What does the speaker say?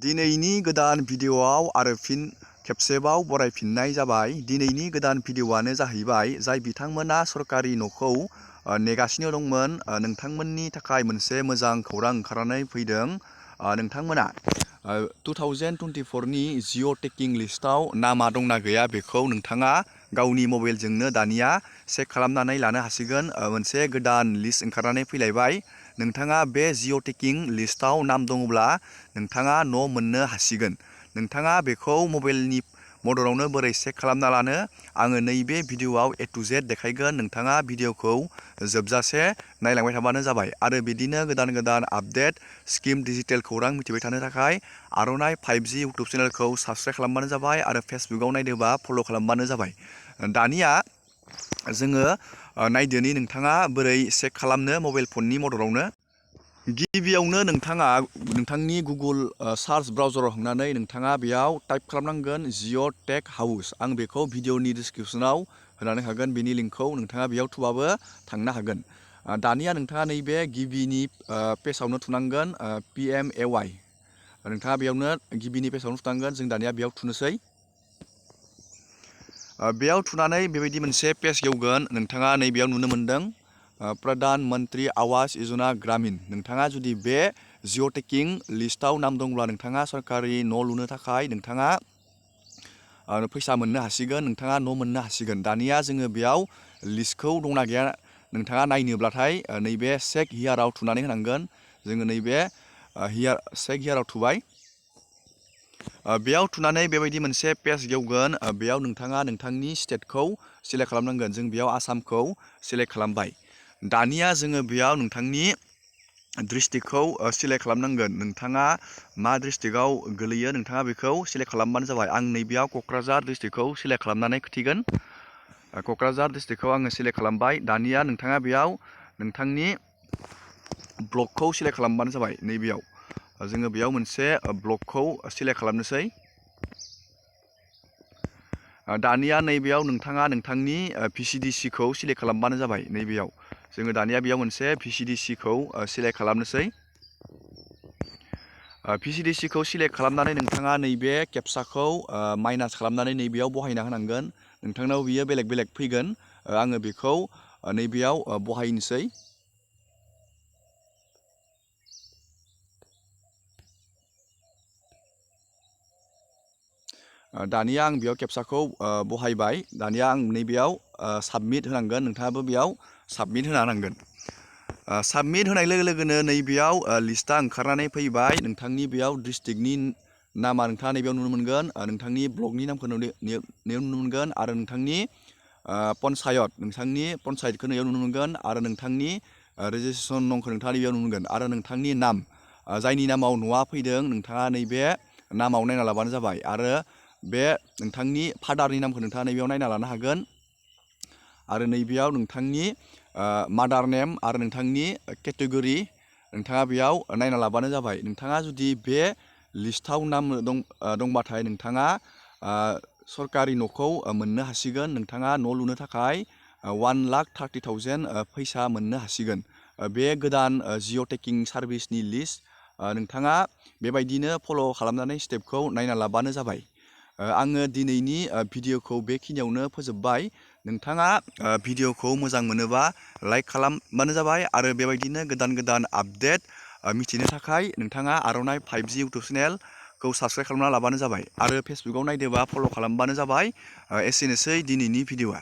दिनैनि गोदान भिडिअआव आरो फिन खेबसेबाव बरायफिननाय जाबाय। दिनैनि गोदान भिडिअआनो जाहैबाय जाय बिथांमोना सरकारि न'खौ नेगासिनो दंमोन, नोंथांमोननि थाखाय मोनसे मोजां खौरां ओंखारनानै फैदों। नोंथांमोना 2024 नि जिअ टेकिं लिस्टआव नामा दंना गैया बेखौ नोंथाङा गावनि मबाइलजोंनो दानिया चेक खालामनानै लानो हासिगोन। मोनसे गोदान लिस्ट ओंखारनानै फैलायबाय। नोंथाङा बे जिअ टेकिं लिस्टआव नाम दङब्ला नोंथाङा न' मोननो हासिगोन। नोंथाङा बेखौ मबाइलनि मददावनो बोरै चेक खालामना लानो आङो नैबे भिडिअआव A to Z देखायगोन। नोंथाङा भिडिअखौ जोबजासे नायलांबाय थाबानो जाबाय आरो बिदिनो गोदान गोदान आपडेट स्किम डिजिटेल खौरां मिथिबाय थानो थाखाय आर'नाइ 5G इउटुब चेनेलखौ साबस्क्राइब खालामबानो जाबाय आरो फेसबुकआव नायदोंबा फल' खालामबानो जाबाय। दानिया जोङो नायदोनि नोंथाङा बोरै चेक खालामनो मबाइल फननि मददावनो। गिबियावनो नोंथाङा नोंथांनि गुगोल सार्च ब्राउजाराव हाबनानै नोंथाङा बेयाव टाइप खालामनांगोन जिअ टेक हाउस। आं बेखौ भिडिअनि डिसक्रिपसनाव होनानै हागोन, बेनि लिंकखौ नोंथाङा बेयाव थुबाबो थांनो हागोन। दानिया नोंथाङा नैबे गिबिनि पेजावनो थुनांगोन PMAY। नोंथाङा बेयावनो गिबिनि पेजावनो थुनांगोन। जों दानिया बेयाव थुनोसै। बेयाव थुनानै बेबायदि मोनसे पेज गेवगोन। नोंथाङा नैबेयाव नुनो मोन्दों प्रधान मन्त्रि आवास यजना ग्रामीण। नोंथाङा जुदि बे जिअ टेकिं लिस्टआव नाम दंब्ला नोंथाङा सरकारि न' लुनो थाखाय नोंथाङा फैसा मोननो हासिगोन, नोंथाङा न' मोननो हासिगोन। दानिया जोङो बेयाव लिस्टखौ दंना गैया नोंथाङा नायनोब्लाथाय नैबे चेक हियाराव थुनानै होनांगोन। जोङो नैबे चेक हियाराव थुबाय। बेयाव थुनानै बेबायदि मोनसे पेज गेवगोन। बेयाव नोंथाङा नोंथांनि स्टेटखौ सिलेक्ट खालामनांगोन। जों बेयाव आसामखौ सिलेक्ट खालामबाय। दानिया जोङो बेयाव नोंथांनि डिस्ट्रिक्टखौ सिलेक्ट खालामनांगोन। नोंथाङा मा डिस्ट्रिक्टआव गोलैयो नोंथाङा बेखौ सिलेक्ट खालामबानो जाबाय। आं नैबेयाव क'क्राझार डिस्ट्रिक्टखौ सिलेक्ट खालामनानै खोथिगोन। क'क्राझार डिस्ट्रिक्टखौ आङो सिलेक्ट खालामबाय। दानिया नोंथाङा बेयाव नोंथांनि ब्लकखौ सिलेक्ट खालामबानो जाबाय। नैबेयाव जोङो बेयाव मोनसे ब्लकखौ सिलेक्ट खालामनोसै। दानिया नैबेयाव नोंथाङा नोंथांनि VCDC खौ सिलेक्ट खालामबानो जाबाय। नैबेयाव जोङो दानिया बेयाव मोनसे VCDC खौ सिलेक्ट खालामनोसै। VCDC खौ सिलेक्ट खालामनानै नोंथाङा नैबे केपसाखौ माइनास खालामनानै नैबेयाव बहायना होनांगोन। नोंथांनाव बियो बेलेग बेलेग फैगोन। आङो बेखौ नैबेयाव बहायनोसै। दानिया आं बेयाव केपसाखौ बहायबाय। दानिया आं नैबेयाव साबमिट होनांगोन। नोंथाङाबो बेयाव साबमिट होना होनांगोन। साबमिट होनाय लोगो लोगोनो नैबेयाव लिस्टआ ओंखारनानै फैबाय। नोंथांनि बेयाव डिस्ट्रिक्टनि नामा नोंथाङा नैबेयाव नुनो मोनगोन। नोंथांनि ब्लकनि नामखौ नैयाव नुनो मोनगोन आरो नोंथांनि नोंथांनि पन्सायतखौ नैयाव नुनो मोनगोन आरो नोंथांनि रेजिस्ट्रेसन नंखौ नोंथाङा नैबेयाव नुनो मोनगोन आरो नोंथांनि नाम जायनि नामाव न'आ फैदों नोंथाङा नैबे नामाव नायना लाबानो जाबाय आरो बे नोंथांनि फादारनि नामखौ नोंथाङा नैबेयाव नायना लानो हागोन आरो नैबेयाव नोंथांनि मादार नेम आरो नोंथांनि केटेगरि नोंथाङा बेयाव नायना लाबानो जाबाय। नोंथाङा जुदि बे लिस्टआव नाम दंबाथाय नोंथाङा सरकारि न'खौ मोननो हासिगोन। नोंथाङा न' लुनो थाखाय 1,30,000 फैसा मोननो हासिगोन। बे गोदान जिअ टेकिं सार्भिसनि लिस्ट नोंथाङा बेबायदिनो फल' खालामनानै स्टेपखौ नायना लाबानो जाबाय। आङो दिनैनि भिडिअखौ बेखिनियावनो फोजोबबाय। नोंथाङा भिडिअखौ मोजां मोनोबा लाइक खालामबानो जाबाय आरो बेबायदिनो गोदान गोदान आपडेट मिथिनो थाखाय नोंथाङा आर'नाइ 5G इउटुब चेनेलखौ साबस्क्राइब खालामना लाबानो जाबाय आरो फेसबुकआव नायदोंबा फल' खालामबानो जाबाय। एसेनोसै दिनैनि भिडिअआ।